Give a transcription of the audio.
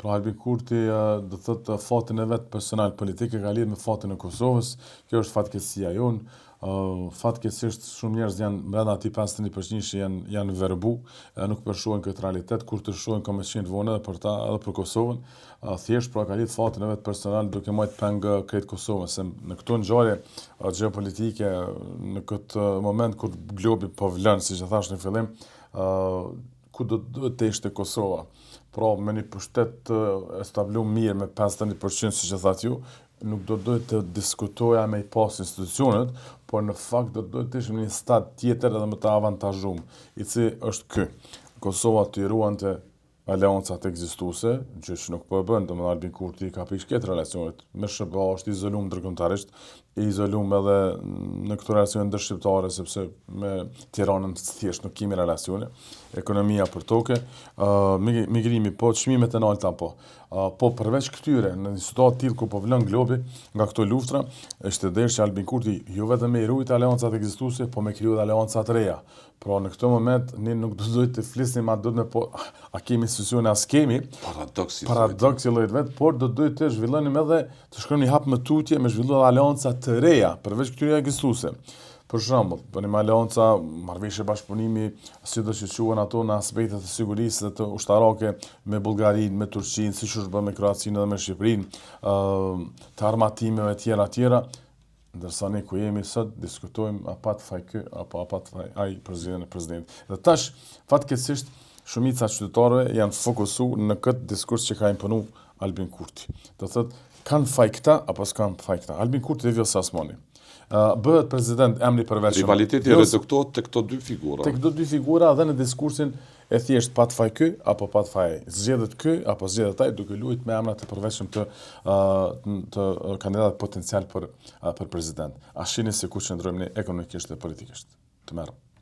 Pra Albin Kurti do të thotë fatin e vet personal politik e ka lidhë me fatin e Kosovës. Kjo është fatkeqësia jonë. Fatkeqësisht shumë njerëz janë brenda atij 51% janë janë verbu, e nuk po shohin këtë realitet, kur të shohin ka me qenë vonë edhe për ta, edhe për Kosovën. Thjesht pra ka lidhë fatin e vet personal duke majt peng krejt Kosovën, se në këto ngjarje gjeopolitike, në këtë moment kur globi po vlon, siç e thash në fillim, ku do të duhet të ishte Kosova. Pra, me një pushtet të establum mirë me 51%, siç e thatë ju, nuk do të duhet të diskutoja me i pas institucionet, por në fakt do të duhet të ishim në një stad tjetër edhe më të avantazhum, i cili është ky. Kosova të ruante aleancat ekzistuese, gjë që nuk po e bën, domethënë Albin Kurti i ka prish këtë relacionet me SHBA, është izolum ndërkombëtarisht, i izolum edhe në këto relacione ndërshqiptare, sepse me Tiranën thjesht nuk kemi relacione, ekonomia për toke, uh, migrimi po, çmimet e nalta po. Uh, po përveç këtyre, në një situatë tillë ku po vlon globi nga këto luftra, është e dashtë që Albin Kurti jo vetëm me i rujt aleancat ekzistuese, po me kriju edhe aleanca të reja. Pra në këtë moment ne nuk do duhet të flisnim a do të me po a kemi institucione a s'kemi. Paradoksi. Paradoksi llojit vet, por do duhet të zhvillonim edhe të shkojmë një hap më tutje me zhvillu edhe aleanca të reja përveç këtyre ekzistuese. Për shembull, bënim aleanca, marrëveshje bashkëpunimi, sido që quhen ato në aspekte të sigurisë dhe të ushtarake me Bullgarinë, me Turqinë, siç është bërë me Kroacinë dhe me Shqipërinë, ë të armatimeve tjera tjera. Ndërsa ne ku jemi sot diskutojmë a pat faj ky apo a pat faj ai për zgjedhjen e presidentit. Dhe tash fatkeqësisht shumica e qytetarëve janë fokusu në këtë diskurs që ka imponu Albin Kurti. Do thotë kanë faj këta apo s'kanë faj këta. Albin Kurti dhe Vjosa Osmani. Uh, bëhet president emri përveçëm. Rivaliteti reduktohet tek këto dy figura. Tek këto dy figura dhe në diskursin E thjesht pat faj ky apo pat faj ai. Zgjedhet ky apo zgjedhet ai duke luajt me emrat e përveçëm të të kandidatëve potencial për për president. A shihni se ku qëndrojmë ne ekonomikisht dhe politikisht. Të merr.